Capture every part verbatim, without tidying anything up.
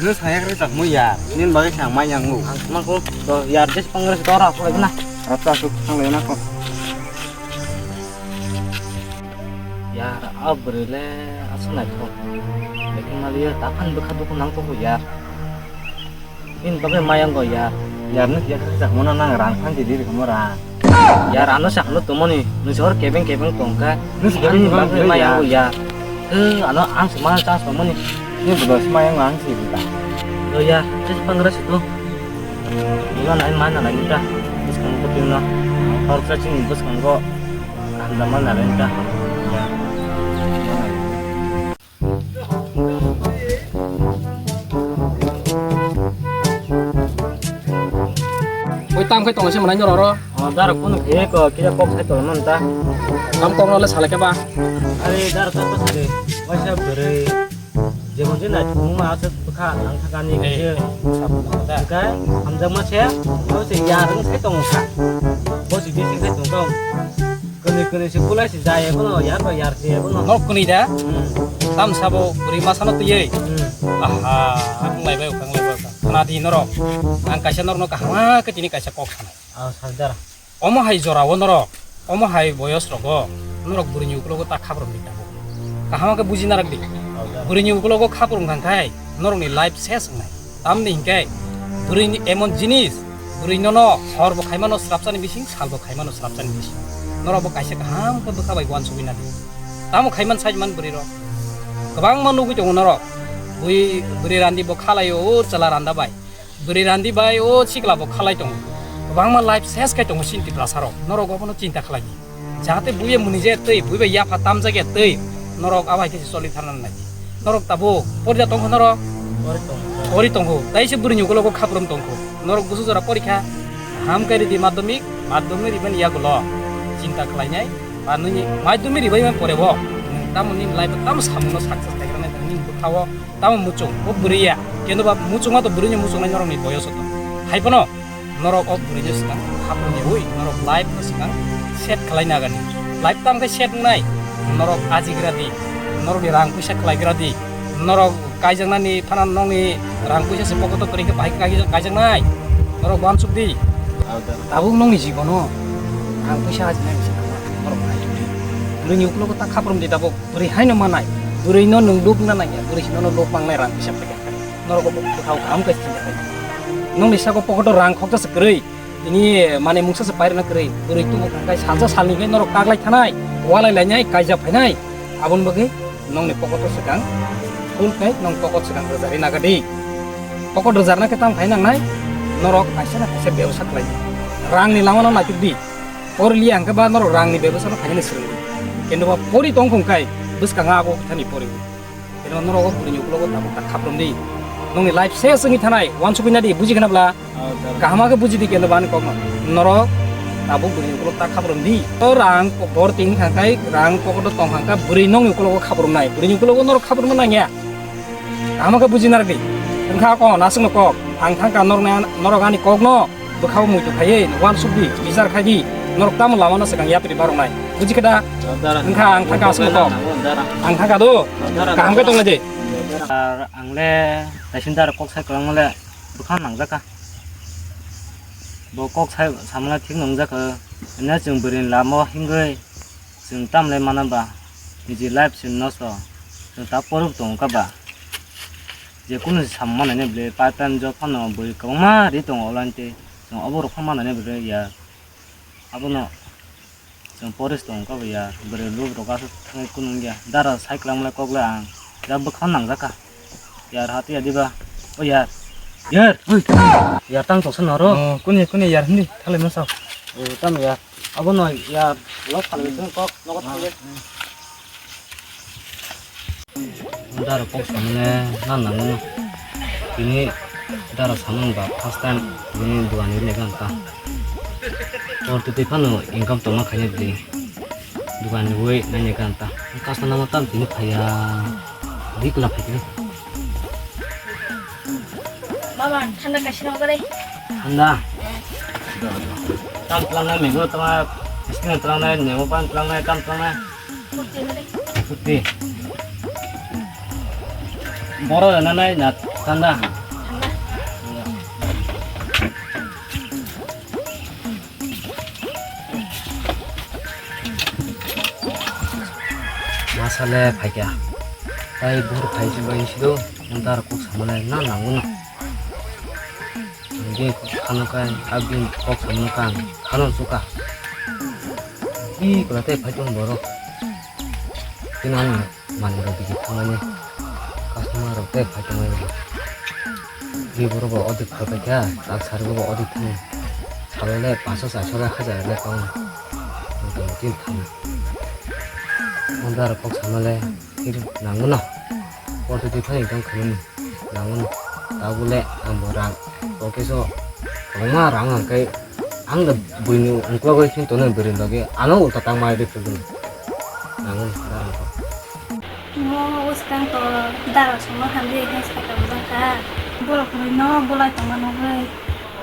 Nung saya kerja mu ya, ini bagi sang mai yang ngu. Ang sama ko, to yar des pangres to ora ko na. Rata su sang le na ko. Yar, a bwrwi le aswk naithok. Lekin mali ya, tapan bwkha dukhu nang tongo yar. Ini bagwi mayang go yar. Yar, nung ya khe jak mano nang rang phan di di kamo rang. Yar, ano sa ano tumoni, nung sor kebeng kebeng tongkha. Nung sor ani kebeng bagwi kebeng mayang go yar. Yar. Eh, ano ang se mana chance tongmoni. Ini budak se mayang ang se budak. Lo yar, ches pangra se tu. Iwan ai mana lagi ta. Bwskango twi no. Hor sa chini bwskango. Kaham da mana lagi ta. Oi tam khai tongse manai norok ro. O dara kun khe ko kira kok sai tong man ta. Tam kok no le sale ke ba. Are dara to ko sale. Waisa bwrwi. Jemon je nai thumung ma aswk bwkha ang thakani khe. Bwkha hamjakma se, bo se yarwng sai tongo kha. Bo se bising sai tongkha. Kwnwi kwnwi se bulai se jai ebono, yar bai yar se ebono. Nok kwnwi da? Hmm. Tam sabo bwrwi masa no twiwi. Hmm. Aha, ang lai bai, ang lai bai. Khna di norok. Ang kaisa norok no kaham khe tini kaisa kok sanai. Ah, sardar. Omo hai jora o norok, omo hai boyos rogo norok bwrwi ni ukulogo ta khaprom di tabuk. Kaham khe buji narak di. Sardar. Bwrwi ni ukulogo khaprom kha khai norok ni life ses wngnai. Tamni hinkhe bwrwi ni emon jinis, bwrwi nono hor bo khaimano swrapsani bising, sal bo khaimano swrapsani bising. Norok bo kaisa kaham khe bwkha bai uansugwi nadi. Tamo khaiman saimani bwrwi rok. Kwbangma nugwi tongo norok. Bui, bwrwi randi bo khalaio o chwla randa bai. Bwrwi randi bai o sikla bo khalai tongo. Kwbangma life ses khai tongo chini Tiprasa rok. Norok obono chinta khlai di. Jahate buiye mwnije twi, bui bai yapha tamjak ya twi, norok abai khe choli thana nai. Norok tabuk porja tongkho norok? Pori tongkho. Pori tongkho. Tai se bwrwi ni ukulogo khaprom tongkho. Norok busu jora porikha. Ham kai ridi madhyamik, madhyamik ribani yagulo. Chinta khlai nai. Ba nini madhyamik ribai man pore bo. Nwng tamo nini life tamo samungno success khai rwnai nini bwkhao. Tamo muchung, bo bwrwi ya. Kendo ba muchungma to bwrwini muchungnai norokni boyoso to. Hai phano norok o bwrwini swkang khapang yaui, norok life no swkang set khlai nagani. Life tamo khe set wngnai, norok ajigra di, norokni rang puisa khlaigra di, norok kaijaknani phano nokni rang puisa se pocket o kwrwi khe bahai khe kaijak-, kaijaknai, norok uansuk di. Tabuk nokni jibono rang puisa ajinai se norok kaijakdi. Bwrwini uklogo ta khaprom di tabuk. Bwrwi haino manai, bwrwino nwng lubna nangya, bwrwi sino no lub mangnai rang kisa paikha khe. Norok bo bwkhao kaham khe sinjakha. Nokni sako pocket o rang khoksa se kwrwi, tini mane mungsa se pairwna kwrwi, bwrwi tubu kha khe salsa salni khe norok kaglai thanai, walai lainai, kaijak phainai, aboni bagwi nokni pocket o swkang full khe nong pocket swkang rwjari nagadi. Pocket rwjarna khe tamo khai nangnai, norok kaisa na kaisa bebsa khlai di. Rangni lama no naitugdi. Pori liya hwnkhe ba norok rangni bebosano khainani swrwngdi. Kendo ba pori tongkha hwnkhe bwskango abo thani pori. Kendo norok o bwrwini uklogo tabuk ta khaprom di. Nokni life ses wngwi thanai, uansukwi nadi, buji khna bla? Kaham khe buji di kendo ba ani kokno. Norok tabuk bwrwini uklok ta khaprom di. O rang bor ting kha khai, rang pocket o tong kha khe bwrwi nokni uklogo khaprom nai. Bwrwini uklogo norok khapromna nangya. Kaham khe buji narwk di. Wngkha kok, naswkno kok. Ang thangkha norokni an-, norok ani kokno bwkhao muitu khaiwi uansuk di, bichar khai di. Norok tamo lamano swkang yapri baroknai. Buji khe da? Wngkha ang thangkha aswkno kok. Ang thangkha do. Kaham khe tonglai di. Ar ang le taisin dara kok sai kwlangma le bwkha nangjakha. Bo kok sai samani thik nangjakha. Ene chwng bwrwini lama o himgwi. Chwng tamle mana ba, niji life chwng nosto, chwng ta poruk tongo ka ba. Je kunu samung manai ni bwle part time job phano bwrwi kwbangma ri tongo online tei chwng obo rok phano manai ni bwle ya. Abono chwng poris tongo ka ba ya, bwrwi lub rok aswk thangwi kunu wngya. Dara sai kwlangma le kok le ang ya bwkha nangjak kha. Yar hati ya diba? O yar. Yar. Oi. Yar tang toksa noro. Oh, kuni, kuni yar hindi. Thalai masa. Oh, tam yar. Abo no yar. Lok phalai tong kok, nogo thalai. Dara kok samne na nango. Ini dara samang ba first time ini duan ini kan ta. Or tu tipa no income toma khanya di. Dukan ni wei nanya kan ta. Customer nama tam tini phaya. Di kula phai tini. Mama, thanda kaisa nang dai. Thanda. Tam tlang nai mego tama. Iskina tlang nai, nemo pan tlang nai, tam tlang nai. Kurti na dai. Kurti. Borok rwnanai na thanda. Masale phaikha. Tai bur phai si bai si do. Dar kok samale na nangu na. Bini kok khano kai, a bini kok samano kai, khano suka. Bi kula tei phai tong borok. Tini ani manwi rok bigi thangmani, customer rok tei phai tongmani. Bi borok bo odik phai paikha, tak sari bo odik thang. Salole paso chaso le hajar le kong. Tini thang. Mandar kok samale, nangu na. Kok twi phai tong khamani. Nango tabule ang bo rang, bo kisa kwbangma rang hwnkhe ang da buini ukulok bai sing tonwi bwrwi logi ano ulta tangma rw philbini. Nango darang kok. Mo uskang to dara songno hamjak khe sakha bujak kha. Borok kwrwi no bolai tongma nugwi.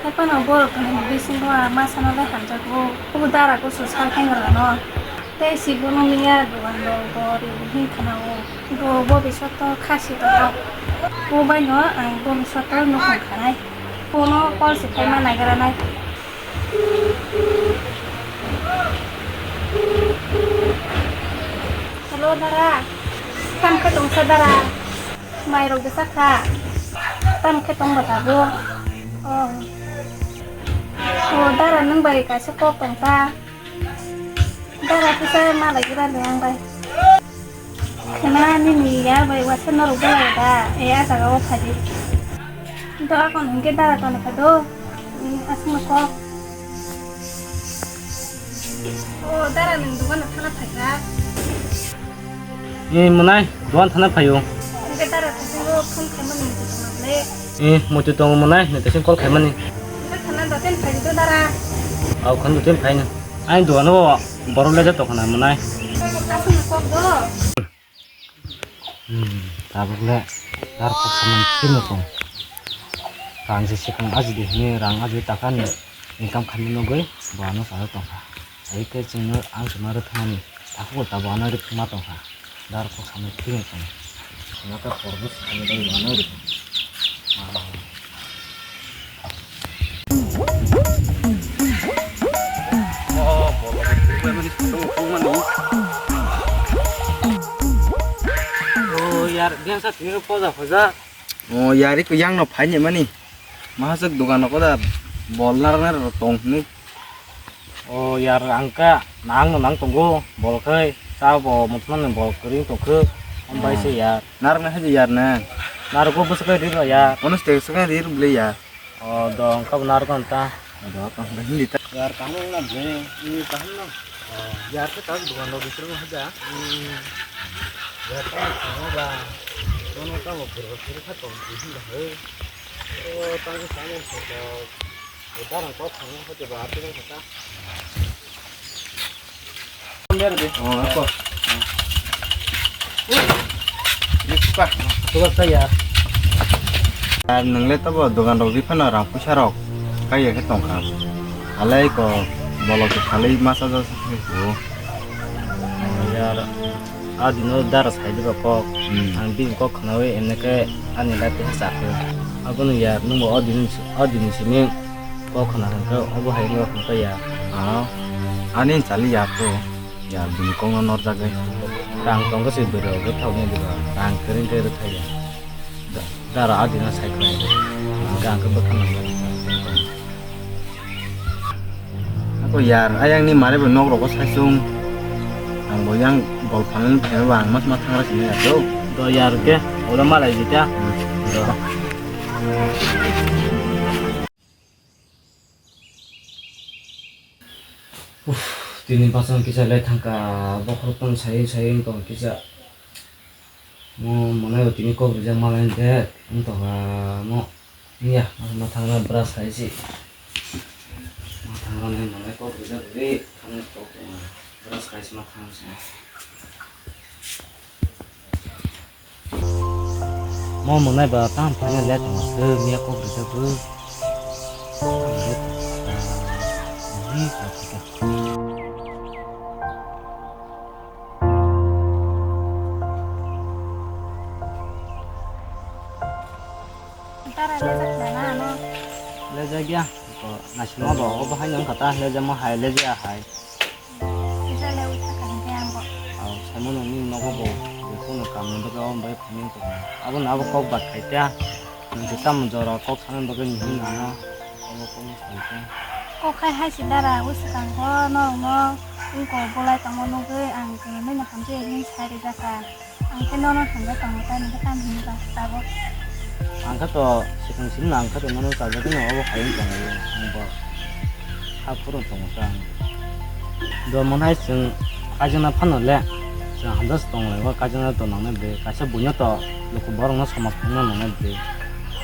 Haiphano borok kwrwi ni bisingo masano bai hamjago. Kubu dara kusu sal khengra no. Tei si bono miya dogan rok bo ri hwn khana o. Bo bobiswato khasi tongo. Bo bai no ang bobiswato nukhung khanai. Bono call se khaima naigra nai. Hello dara. Kam khe tongsa dara. Mai rok bwsa kha. Kam khe tong ba tabuk. Oh. Oh dara nwng bai kaisa kok tong ta. Dara kisa malai gira de ang bai. Khna nini ya bai wasa norok belai da. E a jaga o phadi. Do akon hingke dara toni kha do. Asma ko. O dara nung dugan thana phaikha. E mwnai, dugan thana phaio. Hingke dara thani bo phone khaimani muitu tongma ble. E muitu tong mwnai, nete sing call khaimani. Hingke thana da ten phai do dara. Au khan do ten phai na. Ai dugan o borok le jato khana mwnai. Asma kok do. Hmm, tabuk le dar kok samani phirno tong. Rang se sikang aji de hini rang aji takani income khaimani nugwi bo ano sa tongkha. Hai khe chwngno ang se ma rwthwngmani takhuk bo tabuk ano rwthwngma tongkha. Dar kok samani phirno tong. Sima ta porbo sikang dai bo ano rw. O yar, biang sa tini poja poja. O yar, iko yang no phai ni mani. Mahasok dogan ko da bol nar nar tong ni. O yar, ang ka nang no nang tongo, bol khai, ta bo mutman bol kering tong khe, om bai se yar. Nar na haji yar na. Nar ko bus khai ri no yar. Onus te se khai ri ble yar. O, do, wngkha bo narwkna ta. Do, kaham hindi ta. Yar, kaham wngna ble, ini kaham no. O, yar, khe tak dukan rok bisingo haja. Hmm. Yar, tamo tamo ba. Nono tamo bwrwi bwrwi kha tong, hindi ba, he. O, tamo tamo khe to. O, darang kok thangna khe ba, atwrwng kha ta. Ar nwng le tabo dogan rok di phano rang puisa rok kaiya khe tongkha. Alai ko bolok se khalai masa jasa se ko. Yar, a dino dara sai diba kok. Hmm. Ang bini kok khnawi emne khe ani life khe chakhe. Abono yar nwng bo o dini si, o dini simi kok khna hwnkhe obo hai wngya hwnkhe ya. Ah, ani chali ya kho. Ya, bini kok no norjagwi. Rang tongkhe se bwrwi rok thok ni diba. Rang kwrwng khe rwthai ya. Da-, dara adina sai khlai. Hwnkhe ang khe bwkha nang. Ako yar, ayang ni mare bo nok rogo sai chung. Ang bo yang bol phanang phai ba ang mas ma thangra sini ya to. Do yar ke, ola malai jita. Hmm. Do. Uff, tini bachang kisa le thangka, bokhorok tong saywi saywi tong kisa. Mo mwnai bo tini kok rijak malai de, wng tongka mo. Wngya, ma thangra brush khai si. Ma thangra nai mwnai kok rijak ri, thangwi kok brush khai si ma thang si. Mo mwnai ba tam phaina le tong se miya kok rijak bo. Tara lejak na na ano. Lejak ya. Ko naisingma bo obo hai nang kata lejamo hai leja hai. Kisa le usa kaham khe ang bo. Au saimano ni nogo bo. Kono kamni bagwi omo bai phani ko. Abo na abo kok bat khai ta. Nang se tam jora kok sana bagwi ni hin ano. Obo kok ni sai ta. Kok khai hai si dara usa kang ko no no. Ungko bolai tamo nugwi ang khe nini hamjak ni sai rijak kha. Ang khe nono hamjak tongo, tei nokhe tamo hwnwi ba tabuk. Ang khe to swkang simi no ang khe to nono chajagwi no obo hai wng tongo, ang bo ha phuru tongo ta ang. Do monai chwng kaijakna phano le chwng hamjak se tong lai, o kaijakna to nangnai bwrwi, kaisa buino to luku borokno samaj phungna nangnai bwrwi.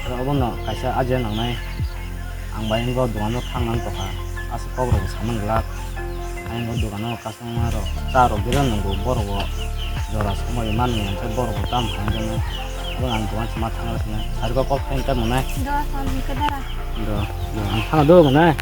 Aro obono kaisa ajia nangnai, ang bai wngkha o dogano thang nang tongkha, aswk kok rok samani glak, ayang o dogano. Wngma rok ta rok bera nwngo borok o jora somoi mani hwnkhe borok o tamo hwnjano. Bo ang dogan se ma thangna sina sari kok kok khaina ta monai. Do, do, do, ang thangna do monai.